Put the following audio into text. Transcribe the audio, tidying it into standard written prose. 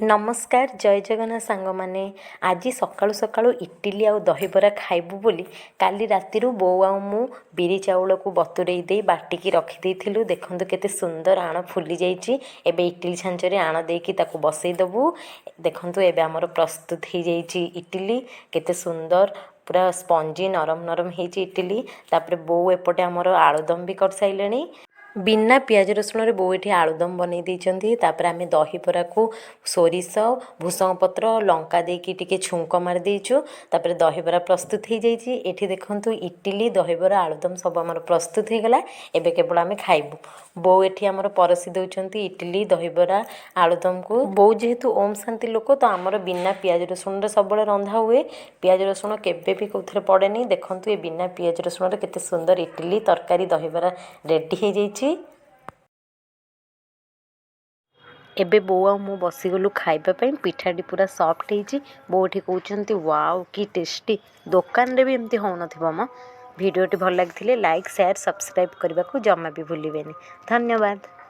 ନମସ୍କାର, ଜୟ ଜଗନ୍ନାଥ ସାଙ୍ଗମାନେ। ଆଜି ସକାଳୁ ସକାଳୁ ଇଟିଲି ଆଉ ଦହିବରା ଖାଇବୁ ବୋଲି କାଲି ରାତିରୁ ବୋଉ ଆଉ ମୁଁ ବିରି ଚାଉଳକୁ ବତୁରେଇ ଦେଇ ବାଟିକି ରଖିଦେଇଥିଲୁ। ଦେଖନ୍ତୁ କେତେ ସୁନ୍ଦର ଆଣ ଫୁଲି ଯାଇଛି। ଏବେ ଇଟିଲି ଛାଞ୍ଚରେ ଆଣ ଦେଇକି ତାକୁ ବସେଇ ଦେବୁ। ଦେଖନ୍ତୁ, ଏବେ ଆମର ପ୍ରସ୍ତୁତ ହେଇଯାଇଛି ଇଟିଲି। କେତେ ସୁନ୍ଦର ପୁରା ସ୍ପଞ୍ଜି ନରମ ନରମ ହେଇଛି ଇଟିଲି। ତାପରେ ବୋଉ ଏପଟେ ଆମର ଆଳୁଦମ ବି କରିସାରିଲେଣି। ବିନା ପିଆଜ ରସୁଣରେ ବୋଉ ଏଠି ଆଳୁଦମ ବନେଇ ଦେଇଛନ୍ତି। ତାପରେ ଆମେ ଦହିବରାକୁ ସୋରିଷ, ଭୃସଙ୍ଗ ପତ୍ର, ଲଙ୍କା ଦେଇକି ଟିକେ ଛୁଙ୍କ ମାରି ଦେଇଛୁ। ତାପରେ ଦହିବରା ପ୍ରସ୍ତୁତ ହେଇଯାଇଛି। ଏଠି ଦେଖନ୍ତୁ, ଇଟିଲି, ଦହିବରା, ଆଳୁଦମ ସବୁ ଆମର ପ୍ରସ୍ତୁତ ହେଇଗଲା। ଏବେ କେବଳ ଆମେ ଖାଇବୁ। ବୋଉ ଏଠି ଆମର ପରସି ଦେଉଛନ୍ତି ଇଟିଲି, ଦହିବରା, ଆଳୁଦମକୁ। ବୋଉ ଯେହେତୁ ଓମ୍ ଶାନ୍ତି ଲୋକ, ତ ଆମର ବିନା ପିଆଜ ରସୁଣରେ ସବୁବେଳେ ରନ୍ଧା ହୁଏ। ପିଆଜ ରସୁଣ କେବେ ବି କେଉଁଥିରେ ପଡ଼େନି। ଦେଖନ୍ତୁ, ଏ ବିନା ପିଆଜ ରସୁଣରେ କେତେ ସୁନ୍ଦର ଇଟିଲି, ତରକାରୀ, ଦହିବରା ରେଡ଼ି ହେଇଯାଇଛି। ଏବେ ବୋଉ ଆଉ ମୁଁ ବସିଗଲୁ ଖାଇବା ପାଇଁ। ପିଠାଟି ପୁରା ସଫ୍ଟ ହେଇଛି। ବୋଉ ଏଠି କହୁଛନ୍ତି, "ୱାଓ, କି ଟେଷ୍ଟି! ଦୋକାନରେ ବି ଏମିତି ହେଉନଥିବ ମ।" ଭିଡ଼ିଓଟି ଭଲ ଲାଗିଥିଲେ ଲାଇକ୍, ସେୟାର, ସବସ୍କ୍ରାଇବ୍ କରିବାକୁ ଜମା ବି ଭୁଲିବେନି। ଧନ୍ୟବାଦ।